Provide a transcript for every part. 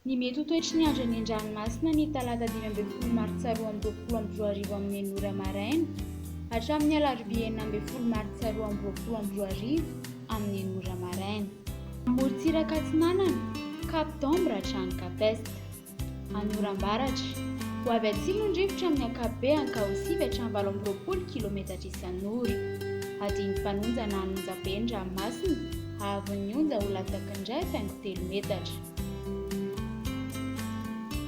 Ny mety ho toetry ny andro eny an-dranomasina ny talata 15 martsa 2022 amin'ny 6 ora maraina hatramin'ny alarobia 16 martsa 2022 amin'ny 6 ora maraina. Amorontsiraka atsinanana, Cap d'Ambre hatrany Cap Est. Anorambaratra. Ho avy atsimo ny rivotra amin'ny ankapobeany ka ho sivy hatramin'ny 28 kilometatra isan'ora. Adin'ny mpanonja na an'onjabe ny ranomasina, haavon'ny onja ho latsaky ny 1,3 metatra.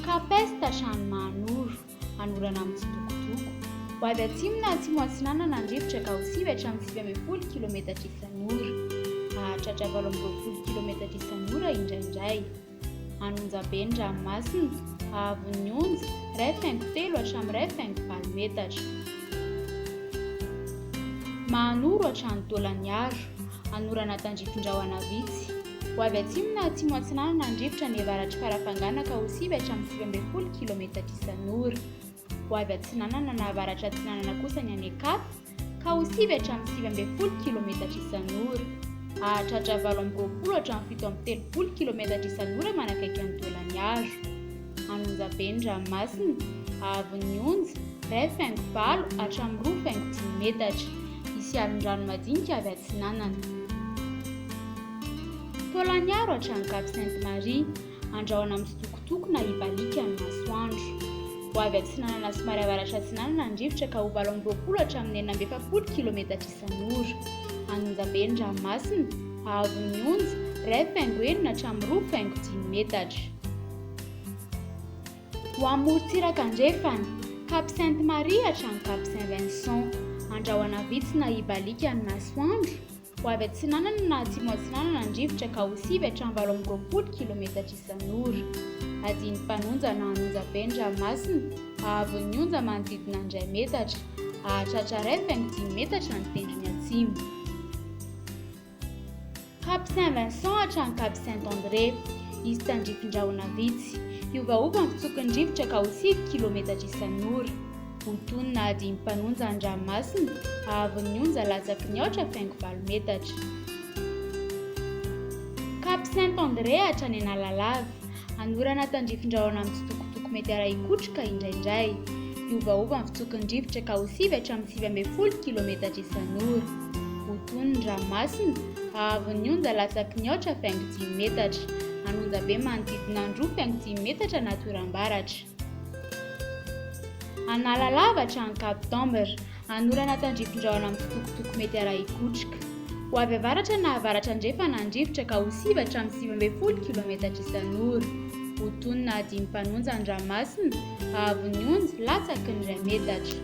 Cap Est hatrany Mahanoro, anorana mitsitokotoko. Ho avy atsimo na atsimo atsinanana ny rivotra ka ho sivy hatramin'ny 19 kilometatra isan'ora. Hahatratra 28 kilometatra isan'ora indraindray. An'Onjabe ny ranomasina, haavon'ny onja, 1,3 hatramin'ny 1,8 metatra. Mahanoro hatrany Taolagnaro, anorana tandrifin-drahona vitsy. Ho avy atsimo na atsimo atsinanana ny rivotra any avaratr'i Farafangana ka ho sivy hatramin'ny 19 kilometatra isan'ora. Ho avy atsinanana na avaratra atsinanana kosa ny any Cap ka ho sivy hatramin'ny 19 kilometatra isan'ora. Hahatratra 28 hatramin'ny 37 kilometatra isan'ora manakaiky an'i Taolagnaro. An'Onjabe ny ranomasina, haavon'ny onja, 1,8 hatramin'ny 2,5 metatra. Hisy alon-drano madinika avy atsinanana. Taolagnaro hatrany Cap Sainte Marie. Andrahona mitsitokotoko na hibaliaka ny masoandro. Ho avy atsinanana somary avaratra atsinanana ny rivotra ka ho 28 hatramin'ny 46 kilometatra isan'ora. An'Onjabe ny ranomasina, haavon'ny onja, 1,6 hatramin'ny 2,5 metatra. Ho amorontsiraka andrefana, Cap Sainte Marie hatrany Cap Saint Vincent. Andrahona vitsy na hibaliaka ny masoandro. Ho avy atsinanana na atsimo atsinanana ny rivotra ka ho sivy hatramin'ny 28 kilometatra isan'ora. Adin'ny mpanonja na an'onja be ny ranomasina, haavon'ny onja manodidina ny iray metatra. Hahatratra 1,5 metatra ny tendrony atsimo. Cap Saint Vincent hatrany Cap Saint André. Hisy tandrifin-drahona vitsy. Hiovaova ny fitsoky ny rivotra ka ho sivy kilometatra isan'ora. Ho tony na adin'ny mpanonja ny ranomasina, haavon'ny onja latsaky ny aotra faingo valo metatra. Cap Saint André hatrany Analalava. Anorana tandrifin-drahona mitsitokotoko mety arahi-kotroka indraindray. Hiovaova ny fitsoky ny rivotra ka ho sivy hatramin'ny 19 kilometatra isan'ora. Ho tony ny ranomasina, haavon'ny onja latsaky ny aotra faingo dimy metatra. An'onja be manodidina ny 2,5 metatra anaty oram-baratra. Analalava hatrany Cap d'Ambre. Anorana tandrifin-drahona mitsitokotoko mety arahi-kotroka. Ho avy avaratra na avaratra andrefana ny rivotra ka ho sivy hatramin'ny 19 kilometatra isan'ora. Ho tony na adin'ny mpanonja ny ranomasina, haavon'ny onja, latsaky ny iray metatra.